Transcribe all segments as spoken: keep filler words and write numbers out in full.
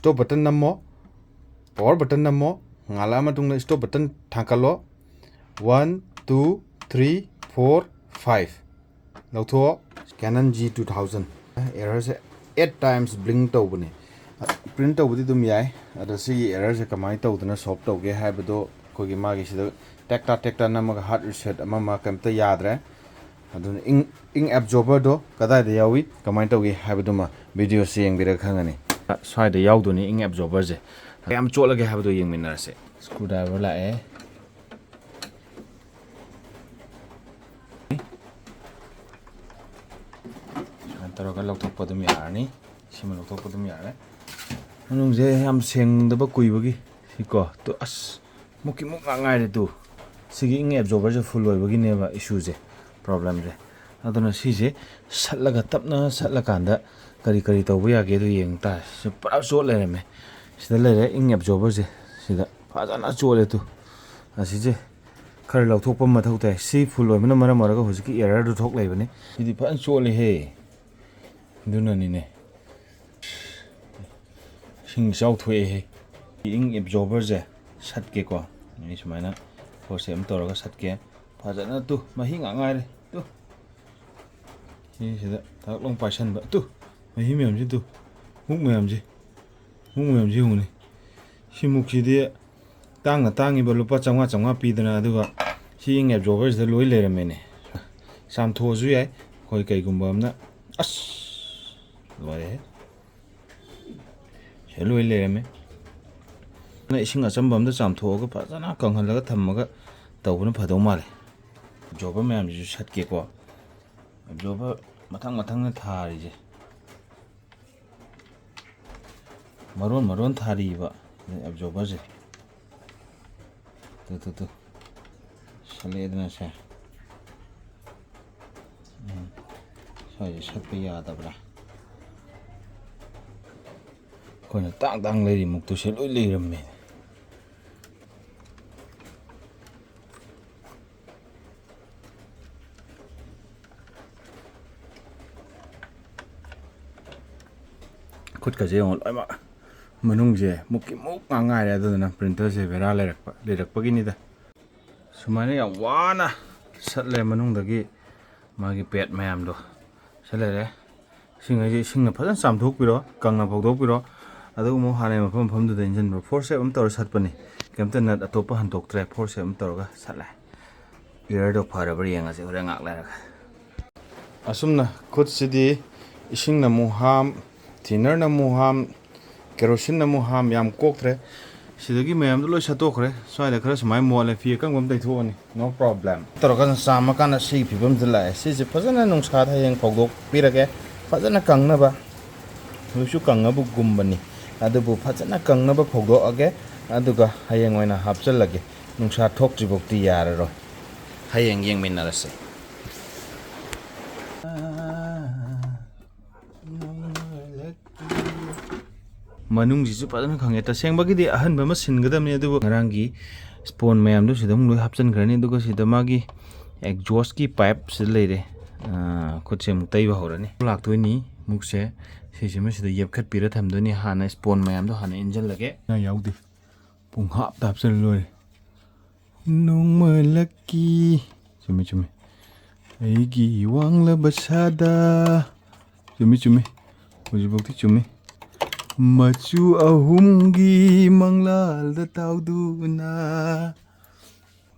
stop button ꯅꯝꯃꯣ, power button ꯅꯝꯃꯣ, ꯉꯥꯜꯂꯛꯑ ꯃꯇꯨꯡꯗ stop button ꯊꯥꯡꯀꯠꯂꯣ꯫ One, two, three, four, five꯫ ꯂꯧꯊꯣꯛꯑꯣ꯫ Canon G two thousand꯫ Errorꯁꯦ eight times blink ꯇꯧꯕꯅꯦ꯫ Print ꯇꯧꯕꯗꯤ ꯑꯗꯨꯝ ꯌꯥꯏ꯫ ꯑꯗꯣ ꯁꯤꯒꯤ errorꯁꯦ ꯀꯃꯥꯏꯅ ꯇꯧꯗꯅ solve ꯇꯧꯒꯦ ꯍꯥꯏꯕꯗꯣ ꯑꯩꯈꯣꯏꯒꯤ ꯃꯥꯒꯤ ꯁꯤꯗ ꯇꯦꯛꯇꯥ ꯇꯦꯛꯇꯥ ꯅꯝꯃꯒ hard reset ꯑꯃ ꯑꯃ ꯀꯩꯝꯇ ꯌꯥꯗ꯭ꯔꯦ꯫ ꯑꯗꯨꯅ ink, ink absorberꯗꯣ ꯀꯗꯥꯏꯗ ꯌꯥꯎꯏ, ꯀꯃꯥꯏꯅ ꯇꯧꯒꯦ ꯍꯥꯏꯕꯗꯨꯃ videoꯁꯦ ꯌꯦꯡꯕꯤꯔꯒ ꯈꯪꯒꯅꯤ꯫ ꯁ꯭ꯋꯥꯏꯗ ꯌꯥꯎꯗꯣꯏꯅꯤ ink absorberꯁꯦ꯫ ꯀꯌꯥꯝ ꯆꯣꯠꯂꯒꯦ ꯍꯥꯏꯕꯗꯣ ꯌꯦꯡꯃꯤꯟꯅꯔꯁꯦ꯫ Screwdriver ꯂꯥꯛꯑꯦ꯫ ꯁꯨꯃꯥꯏꯅ ꯇꯧꯔꯒ ꯂꯧꯊꯣꯛꯄ ꯑꯗꯨꯝ ꯌꯥꯔꯅꯤ꯫ ꯁꯤꯃ ꯂꯧꯊꯣꯛꯄ ꯑꯗꯨꯝ ꯌꯥꯔꯦ꯫ ꯃꯅꯨꯡꯁꯦ ꯌꯥꯝ ꯁꯦꯡꯗꯕ ꯀꯨꯏꯕꯒꯤ ꯁꯤꯀꯣ꯫ ꯇꯨ, ꯑꯁ, ꯃꯨꯛꯀꯤ ꯃꯨꯛ ꯉꯥꯛ ꯉꯥꯏꯔꯦ ꯇꯨ꯫ ꯁꯤꯒꯤ ink absorberꯁꯦ full ꯑꯣꯏꯕꯒꯤꯅꯦꯕ issueꯁꯦ, problemꯁꯦ꯫ ꯑꯗꯨꯅ ꯁꯤꯁꯦ ꯁꯠꯂꯒ, ꯇꯞꯅ ꯁꯠꯂꯀꯥꯟꯗ ꯀꯔꯤ ꯀꯔꯤ ꯇꯧꯕ ꯌꯥꯒꯦꯗꯣ ꯌꯦꯡ ꯇꯥꯔꯦ꯫ ꯁꯤ ꯄꯨꯔꯥ ꯆꯣꯠ ꯂꯩꯔꯝꯃꯦ꯫ ꯁꯤꯗ ꯂꯩꯔꯦ ink absorberꯁꯦ꯫ ꯁꯤꯗ ꯐꯖꯅ ꯆꯣꯠꯂꯦ ꯇꯨ꯫ ꯑꯁꯤꯁꯦ ꯈꯔ ꯂꯧꯊꯣꯛꯄ ꯃꯊꯧ ꯇꯥꯏ꯫ ꯁꯤ full ꯑꯣꯏꯕꯅ ꯃꯔꯝ ꯑꯣꯏꯔꯒ ꯍꯧꯖꯤꯛꯀꯤ errorꯗꯨ ꯊꯣꯛ ꯂꯩꯕꯅꯤ꯫ ꯁꯤꯗꯤ ꯐꯖꯅ ꯆꯣꯠꯂꯦꯍꯦ꯫ ꯑꯗꯨꯅꯅꯤꯅꯦ꯫ ꯏꯁꯤꯡ ꯏꯆꯥꯎ ꯊꯣꯛꯑꯦꯍꯦ꯫ Ink absorberꯁꯦ ꯁꯠꯀꯦꯀꯣ꯫ ꯑꯩ ꯁꯨꯃꯥꯏꯅ forceꯁꯦ ꯑꯃ ꯇꯧꯔꯒ ꯁꯠꯀꯦ꯫ ꯐꯖꯅ ꯇꯨ, ꯃꯍꯤ ꯉꯥꯛ ꯉꯥꯏꯔꯦ꯫ ꯇꯨ꯫ ꯁꯤꯁꯤꯗ ꯊꯛ ꯂꯣꯡ ꯄꯥꯏꯁꯟꯕ꯫ ꯇꯨ꯫ ꯃꯍꯤ ꯃꯌꯥꯝꯁꯤ ꯇꯨ꯫ ꯃꯨꯛ ꯃꯌꯥꯝꯁꯤ꯫ ꯃꯨꯛ ꯃꯌꯥꯝꯁꯤ ꯌꯦꯡꯉꯨꯅꯦ꯫ ꯁꯤ ꯃꯨꯛꯁꯤꯗꯤ ꯇꯥꯡꯅ ꯇꯥꯡꯉꯤꯕ ꯂꯨꯄꯥ ꯆꯥꯝꯃꯉꯥ ꯆꯥꯝꯃꯉꯥ ꯄꯤꯗꯅ, ꯑꯗꯨꯒ ꯁꯤ ink absorberꯁꯤꯗ ꯂꯣꯏ ꯂꯩꯔꯝꯃꯦꯅꯦ꯫ ꯆꯥꯝꯊꯣꯛꯑꯁꯨ ꯌꯥꯏ ꯑꯩꯈꯣꯏ ꯀꯩꯒꯨꯝꯕ ꯑꯃꯅ꯫ ꯑꯁ! ꯂꯣꯏꯔꯦꯍꯦ꯫ ꯁꯤꯗ ꯂꯣꯏ ꯂꯩꯔꯝꯃꯦ꯫ ꯑꯗꯨꯅ ꯏꯁꯤꯡ ꯑꯆꯝꯕ ꯑꯝꯗ ꯆꯥꯝꯊꯣꯛꯑꯒ ꯐꯖꯅ ꯀꯪꯍꯜꯂꯒ ꯊꯝꯃꯒ ꯇꯧꯕꯅ ꯐꯗꯧ ꯃꯥꯜꯂꯦ꯫ Absorber ꯃꯌꯥꯝꯁꯤꯁꯨ ꯁꯠꯀꯦꯀꯣ꯫ Absorber ꯃꯊꯪ ꯃꯊꯪꯅ ꯊꯥꯔꯤꯁꯦ꯫ ꯃꯔꯣꯟ ꯃꯔꯣꯟ ꯊꯥꯔꯤꯕ absorberꯁꯦ꯫ ꯇꯨ, ꯇꯨ, ꯇꯨ꯫ ꯁꯠꯂꯛꯑꯦꯗꯅ ꯁꯦ꯫ ꯎꯝ꯫ ꯁ꯭ꯋꯥꯏꯁꯦ ꯁꯠꯄ ꯌꯥꯗꯕ꯭ꯔꯥ? ꯑꯩꯈꯣꯏꯅ ꯇꯥꯡ ꯇꯥꯡ ꯂꯩꯔꯤ ꯃꯨꯛꯇꯨꯁꯦ ꯂꯣꯏ ꯂꯩꯔꯝꯃꯦ꯫ ꯈꯨꯠꯀꯁꯦ ꯌꯦꯡꯉꯣ, ꯂꯣꯏꯅꯃꯛ ꯃꯅꯨꯡꯁꯦ ꯃꯨꯛꯀꯤ ꯃꯨꯛ ꯉꯥꯛ ꯉꯥꯏꯔꯦ, ꯑꯗꯨꯗꯨꯅ printerꯁꯦ ꯕꯦꯔꯥ ꯂꯩꯔꯛꯄ ꯂꯩꯔꯛꯄꯒꯤꯅꯤꯗ꯫ ꯁꯨꯃꯥꯏꯅ ꯌꯥꯝ ꯋꯥꯅ ꯁꯠꯂꯦ ꯃꯅꯨꯡꯗꯒꯤ ꯃꯥꯒꯤ pad ꯃꯌꯥꯝꯗꯣ꯫ ꯁꯤ ꯂꯩꯔꯦ꯫ ꯏꯁꯤꯡ ꯍꯥꯏꯁꯦ ꯏꯁꯤꯡꯅ ꯐꯖꯅ ꯆꯥꯝꯊꯣꯛꯄꯤꯔꯣ, ꯀꯪꯅ ꯐꯧꯗꯣꯛꯄꯤꯔꯣ꯫ ꯑꯗꯨꯒ ꯑꯃꯨꯛ ꯍꯥꯟꯅꯒꯤ ꯃꯐꯝ ꯃꯐꯝꯗꯨꯗ ꯏꯟꯁꯤꯟꯕꯤꯔꯣ꯫ Forceps ꯑꯃ ꯇꯧꯔ ꯁꯠꯄꯅꯤ꯫ ꯀꯩꯝꯇ nut ꯑꯇꯣꯞꯄ ꯍꯟꯗꯣꯛꯇ꯭ꯔꯦ꯫ Forceps ꯑꯃ ꯇꯧꯔꯒ ꯁꯠꯂꯦ꯫ Errorꯗꯣ ꯐꯔꯕ꯭ꯔꯥ ꯌꯦꯡꯉꯁꯤ ꯍꯣꯔꯦꯟ ꯉꯥꯏꯍꯥꯛ ꯂꯩꯔꯒ꯫ ꯑꯁꯨꯝꯅ ꯈꯨꯠꯁꯤꯗꯤ ꯏꯁꯤꯡꯅ ꯑꯃꯨꯛ ꯍꯥꯝ, thinnerꯅ ꯑꯃꯨꯛ ꯍꯥꯝ, keroseneꯅ ꯑꯃꯨꯛ ꯍꯥꯝ, ꯌꯥꯝ ꯀꯣꯛꯇ꯭ꯔꯦ꯫ ꯁꯤꯗꯒꯤ ꯃꯌꯥꯝꯗꯣ ꯂꯣꯏ ꯁꯠꯇꯣꯛꯈ꯭ꯔꯦ꯫ ꯁ꯭ꯋꯥꯏꯗ ꯈꯔ ꯁꯨꯃꯥꯏꯅ ꯃꯣꯠꯂꯦ, ꯐꯤ ꯑꯀꯪꯕ ꯑꯃ ꯇꯩꯊꯣꯛꯑꯅꯤ, no problem꯫ ꯇꯧꯔꯀꯥꯟꯗ ꯆꯥꯝꯃꯀꯥꯟꯗ ꯁꯤꯒꯤ ꯐꯤꯕꯝꯁꯤꯗ ꯂꯥꯛꯑꯦ꯫ ꯁꯤꯁꯦ ꯐꯖꯅ ꯅꯨꯡꯁꯥꯗ ꯍꯌꯦꯡ ꯐꯧꯗꯣꯛꯄꯤꯔꯒꯦ, ꯐꯖꯅ ꯀꯪꯅꯕ꯫ ꯍꯧꯖꯤꯛꯁꯨ ꯀꯪꯉꯕꯒꯨꯝꯕꯅꯤ, ꯑꯗꯨꯕꯨ ꯐꯖꯅ ꯀꯪꯅꯕ ꯐꯧꯗꯣꯛꯑꯒꯦ, ꯑꯗꯨꯒ ꯍꯌꯦꯡ ꯑꯣꯏꯅ ꯍꯥꯞꯆꯤꯜꯂꯒꯦ꯫ ꯅꯨꯡꯁꯥ ꯊꯣꯛꯇ꯭ꯔꯤꯐꯥꯎꯗꯤ ꯌꯥꯔꯔꯣꯏ꯫ ꯍꯌꯦꯡ ꯌꯦꯡꯃꯤꯟꯅꯔꯁꯦ꯫ ꯃꯅꯨꯡꯁꯤꯁꯨ ꯐꯖꯅ ꯈꯪꯉꯦ꯫ ꯇꯁꯦꯡꯕꯒꯤꯗꯤ ꯑꯍꯟꯕ ꯑꯃ ꯁꯤꯟꯒꯗꯕꯅꯤ, ꯑꯗꯨꯕꯨ ꯉꯔꯥꯡꯒꯤ ꯁ꯭ꯄꯣꯟ ꯃꯌꯥꯝꯗꯣ ꯁꯤꯗ ꯑꯃꯨꯛ ꯂꯣꯏ ꯍꯥꯞꯆꯤꯟꯈ꯭ꯔꯅꯤ꯫ ꯑꯗꯨꯒ ꯁꯤꯗ ꯃꯥꯒꯤ exhaustꯀꯤ pipeꯁꯤꯗ ꯂꯩꯔꯦ꯫ ꯑꯥ, ꯈꯨꯠꯁꯦ ꯑꯃꯨꯛ ꯇꯩꯕ ꯍꯧꯔꯅꯤ꯫ ꯂꯥꯛꯇꯣꯏꯅꯤ ꯃꯨꯛꯁꯦ꯫ ꯁꯤꯁꯤꯃ ꯁꯤꯗ ꯌꯦꯞꯈꯠꯄꯤꯔ ꯊꯝꯗꯣꯏꯅꯤ꯫ ꯍꯥꯟꯅ ꯁ꯭ꯄꯣꯟ ꯃꯌꯥꯝꯗꯣ ꯍꯥꯟꯅ ꯏꯟꯁꯤꯜꯂꯒꯦ꯫ ꯌꯥꯎꯗꯦ꯫ ꯄꯨꯡ ꯍꯥꯞꯇ ꯍꯥꯞꯆꯜꯂ ꯂꯣꯏꯔꯦ꯫ ꯅꯣꯡꯃ lucky꯫ ꯆꯨꯝꯃꯤ, ꯆꯨꯝꯃꯤ꯫ ꯑꯩꯒꯤ ꯋꯥꯡꯂꯕ ꯁꯥꯗ꯫ ꯆꯨꯝꯃꯤ, ꯆꯨꯝꯃꯤ꯫ ꯍꯧꯖꯤꯛꯐꯥꯎꯗꯤ ꯆꯨꯝꯃꯤ꯫ ꯃꯆꯨ ꯑꯍꯨꯝꯒꯤ ꯃꯪꯂꯥꯜꯗ ꯇꯥꯎꯗꯨꯅ꯫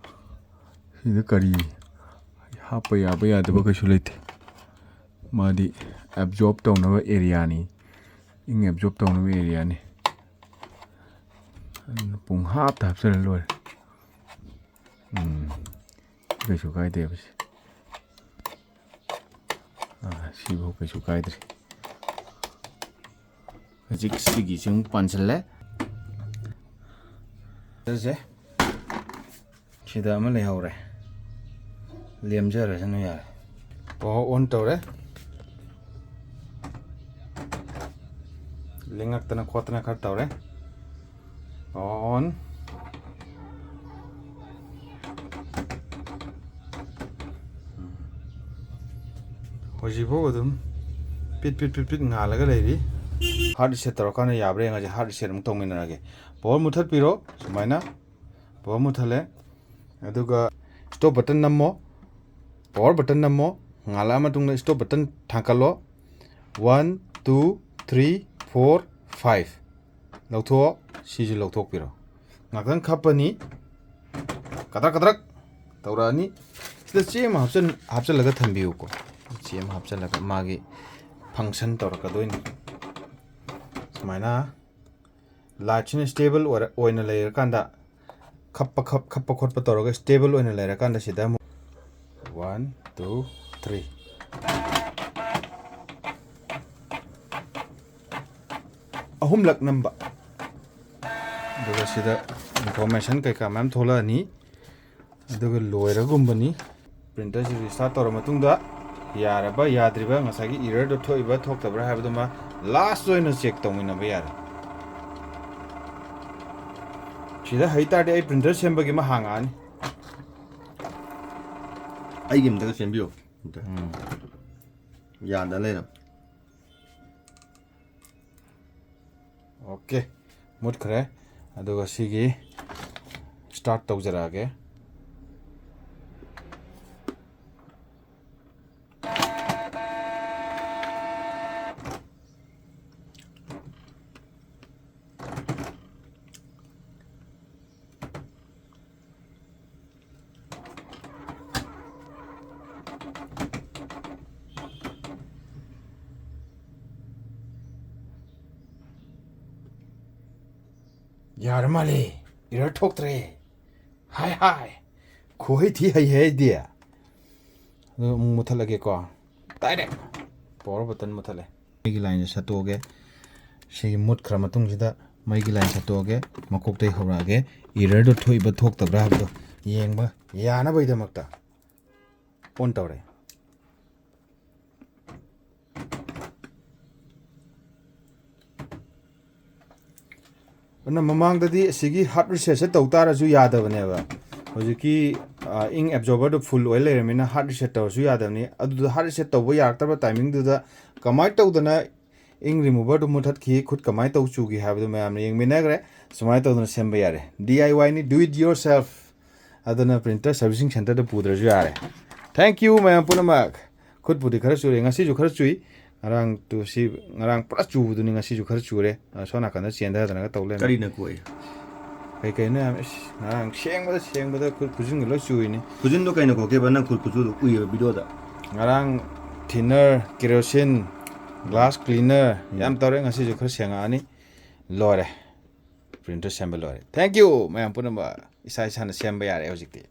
ꯁꯤꯗ ꯀꯔꯤ ꯍꯥꯞꯄ ꯌꯥꯕ ꯌꯥꯗꯕ ꯀꯩꯁꯨ ꯂꯩꯇꯦ꯫ ꯃꯥꯗꯤ absorb ꯇꯧꯅꯕ areaꯅꯤ꯫ ꯏꯪ absorb ꯇꯧꯅꯕ areaꯅꯤ꯫ ꯑꯗꯨꯅ ꯄꯨꯡ ꯍꯥꯞꯇ ꯍꯥꯞꯆꯜꯂ ꯂꯣꯏꯔꯦ꯫ ꯎꯝ, ꯀꯩꯁꯨ ꯀꯥꯏꯗꯦꯕ ꯁꯤ꯫ ꯑꯥ, ꯁꯤꯐꯧ ꯀꯩꯁꯨ ꯀꯥꯏꯗ꯭ꯔꯦ꯫ ꯍꯧꯖꯤꯛ ꯁꯤꯒꯤꯁꯤ ꯑꯃꯨꯛ ꯄꯥꯟꯁꯤꯜꯂꯦ꯫ ꯁꯤꯗ ꯑꯃ ꯂꯩꯍꯧꯔꯦ꯫ ꯂꯦꯝꯖꯔꯁꯅꯨ ꯌꯥꯔꯦ꯫ Power on ꯇꯧꯔꯦ꯫ ꯂꯦꯡꯉꯛꯇꯅ ꯈꯣꯠꯇꯅ ꯈꯔ ꯇꯧꯔꯦ꯫ On꯫ ꯍꯧꯖꯤꯛꯐꯥꯎ ꯑꯗꯨꯝ ꯄꯤꯠ ꯄꯤꯠ ꯄꯤꯠ ꯄꯤꯠ ꯉꯥꯜꯂꯒ ꯂꯩꯔꯤ꯫ Hard reset ꯇꯧꯔꯀꯥꯟꯗ ꯌꯥꯕ꯭ꯔꯥ ꯌꯦꯡꯉꯁꯤ꯫ Hard reset ꯑꯃꯨꯛ ꯇꯧꯃꯤꯟꯅꯔꯒꯦ꯫ Power ꯃꯨꯊꯠꯄꯤꯔꯣ꯫ ꯁꯨꯃꯥꯏꯅ power ꯃꯨꯊꯠꯂꯦ꯫ ꯑꯗꯨꯒ stop button ꯅꯝꯃꯣ, power button ꯅꯝꯃꯣ꯫ ꯉꯥꯜꯂꯛꯑ ꯃꯇꯨꯡꯗ stop button ꯊꯥꯡꯀꯠꯂꯣ꯫ One, two, three, four, five꯫ ꯂꯧꯊꯣꯛꯑꯣ꯫ ꯁꯤꯁꯨ ꯂꯧꯊꯣꯛꯄꯤꯔꯣ꯫ ꯉꯥꯛꯇꯪ ꯈꯞꯄꯅꯤ꯫ ꯀꯗ꯭ꯔꯛ ꯀꯗ꯭ꯔꯛ ꯇꯧꯔꯛꯑꯅꯤ꯫ ꯁꯤꯗ ꯆꯦ ꯑꯃ ꯍꯥꯞꯆꯤꯜ-, ꯍꯥꯞꯆꯤꯜꯂꯒ ꯊꯝꯕꯤꯌꯨꯀꯣ꯫ ꯆꯦ ꯑꯃ ꯍꯥꯞꯆꯤꯜꯂꯒ ꯃꯥꯒꯤ function ꯇꯧꯔꯛꯀꯗꯣꯏꯅꯤ꯫ ꯁꯨꯃꯥꯏꯅ lightꯁꯤꯅ stable ꯑꯣꯏꯔ-, ꯑꯣꯏꯅ ꯂꯩꯔꯀꯥꯟꯗ, ꯈꯞꯄ, ꯈꯞ-, ꯈꯞꯄ ꯈꯣꯠꯄ ꯇꯧꯔꯒ stable ꯑꯣꯏꯅ ꯂꯩꯔꯀꯥꯟꯗ, ꯁꯤꯗ ꯑꯃꯨꯛ one, two, three, ꯑꯍꯨꯝꯂꯛ ꯅꯝꯕ꯫ ꯑꯗꯨꯒ ꯁꯤꯗ information ꯀꯩꯀꯥ ꯃꯌꯥꯝ ꯊꯣꯛꯂꯛꯑꯅꯤ꯫ ꯑꯗꯨꯒ ꯂꯣꯏꯔꯒꯨꯝꯕꯅꯤ꯫ Printerꯁꯤ restart ꯇꯧꯔ ꯃꯇꯨꯡꯗ ꯌꯥꯔꯕ ꯌꯥꯗ꯭ꯔꯤꯕ, ꯉꯁꯥꯏꯒꯤ errorꯗꯣ ꯊꯣꯛꯏꯕ ꯊꯣꯛꯇꯕ꯭ꯔꯥ ꯍꯥꯏꯕꯗꯨꯃ last ꯑꯣꯏꯅ check ꯇꯧꯃꯤꯟꯅꯕ ꯌꯥꯔꯦ꯫ ꯁꯤꯗ ꯍꯩ ꯇꯥꯔꯗꯤ ꯑꯩ printer ꯁꯦꯝꯕꯒꯤ ꯑꯃ ꯍꯥꯡꯉꯛꯑꯅꯤ꯫ ꯑꯩꯒꯤ ꯑꯝꯇꯒ ꯁꯦꯝꯕꯤꯌꯣ꯫ ꯑꯝꯇ꯫ ꯎꯝ꯫ ꯌꯥꯗ ꯂꯩꯔꯝ꯫ OK, ꯃꯨꯠꯈ꯭ꯔꯦ꯫ ꯑꯗꯨꯒ ꯁꯤꯒꯤ start ꯇꯧꯖꯔꯛꯑꯒꯦ꯫ ꯌꯥꯔ ꯃꯥꯜꯂꯦ, error ꯊꯣꯛꯇ꯭ꯔꯦ꯫ ꯍꯥꯏ ꯍꯥꯏ, ꯈꯨꯍꯩ ꯊꯤ ꯍꯩꯍꯦ ꯑꯩꯗꯤ꯫ ꯑꯗꯨ ꯑꯃꯨꯛ ꯃꯨꯠꯊꯠꯂꯒꯦꯀꯣ, direct power button ꯃꯨꯠꯊꯠꯂꯦ꯫ ꯃꯩꯒꯤ lineꯁꯦ ꯁꯠꯇꯣꯛꯑꯒꯦ꯫ ꯁꯤꯒꯤ ꯃꯨꯠꯈ꯭ꯔ ꯃꯇꯨꯡꯁꯤꯗ ꯃꯩꯒꯤ line ꯁꯠꯇꯣꯛꯑꯒꯦ, ꯃꯀꯣꯛꯇꯒꯤ ꯍꯧꯔꯛꯑꯒꯦ꯫ Errorꯗꯣ ꯊꯣꯛꯏꯕ ꯊꯣꯛꯇꯕ꯭ꯔꯥ ꯍꯥꯏꯕꯗꯣ ꯌꯦꯡꯕ ꯌꯥꯅꯕꯒꯤꯗꯃꯛꯇ on ꯇꯧꯔꯦ꯫ ꯑꯗꯨꯅ ꯃꯃꯥꯡꯗꯗꯤ ꯑꯁꯤꯒꯤ hard resetꯁꯦ ꯇꯧ ꯇꯥꯔꯁꯨ ꯌꯥꯗꯕꯅꯦꯕ꯫ ꯍꯧꯖꯤꯛꯀꯤ, ꯑ, ink absorberꯗꯣ full ꯑꯣꯏ ꯂꯩꯔꯝꯅꯤꯅ hard reset ꯇꯧꯔꯁꯨ ꯌꯥꯗꯕꯅꯤ꯫ ꯑꯗꯨꯗ hard reset ꯇꯧꯕ ꯌꯥꯔꯛꯇꯕ timingꯗꯨꯗ ꯀꯃꯥꯏꯅ ꯇꯧꯗꯅ Ink removerꯗꯨ ꯃꯨꯊꯠꯈꯤ, ꯈꯨꯠ ꯀꯃꯥꯏꯅ ꯇꯧ ꯆꯨꯒꯦ ꯍꯥꯏꯕꯗꯨ ꯃꯌꯥꯝꯅ ꯌꯦꯡꯃꯤꯟꯅꯈ꯭ꯔꯦ꯫ ꯁꯨꯃꯥꯏꯅ ꯇꯧꯗꯅ ꯁꯦꯝꯕ ꯌꯥꯔꯦ꯫ DIYꯅꯤ, do it yourself꯫ ꯑꯗꯨꯅ printer servicing centerꯗ ꯄꯨꯗ꯭ꯔꯁꯨ ꯌꯥꯔꯦ꯫ Thank you ꯃꯌꯥꯝ ꯄꯨꯝꯅꯃꯛ꯫ ꯈꯨꯠꯄꯨꯗꯤ ꯈꯔ ꯆꯨꯔꯦ, ꯉꯁꯤꯁꯨ ꯈꯔ ꯆꯨꯏ꯫ ꯉꯔꯥꯡ ꯇꯨ ꯁꯤ, ꯉꯔꯥꯡ ꯄꯨꯔꯥ ꯆꯨꯕꯗꯨꯅꯤ, ꯉꯁꯤꯁꯨ ꯈꯔ ꯆꯨꯔꯦ꯫ ꯑ, ꯁꯣꯝ ꯅꯥꯀꯟꯗ ꯆꯦꯟꯊꯗꯅꯒ ꯇꯧ ꯂꯩꯔꯝꯃꯦ꯫ ꯀꯔꯤꯅ ꯀꯣꯛꯏ? ꯀꯩ ꯀꯩꯅꯣ ꯌꯥꯝ, ꯏꯁ, ꯉꯔꯥꯡ ꯁꯦꯡꯕꯗ ꯁꯦꯡꯕꯗ ꯈꯨꯠ ꯈꯨꯖꯤꯟꯒ ꯂꯣꯏ ꯆꯨꯏꯅꯤ꯫ ꯈꯨꯖꯤꯟꯗꯣ ꯀꯩꯅ ꯀꯣꯛꯀꯦꯕ? ꯅꯪ ꯈꯨꯠ ꯈꯨꯆꯨꯗꯣ ꯎꯏꯌꯦꯕ videoꯗ꯫ ꯉꯔꯥꯡ thinner, kerosene, glass cleaner ꯌꯥꯝ ꯇꯧꯔꯦ꯫ ꯉꯁꯤꯁꯨ ꯈꯔ ꯁꯦꯡꯉꯛꯑꯅꯤ꯫ ꯂꯣꯏꯔꯦ, printer ꯁꯦꯝꯕ ꯂꯣꯏꯔꯦ꯫ Thank you ꯃꯌꯥꯝ ꯄꯨꯝꯅꯃꯛ꯫ ꯏꯁꯥ ꯏꯁꯥꯅ ꯁꯦꯝꯕ ꯌꯥꯔꯦ ꯍꯧꯖꯤꯛꯇꯤ꯫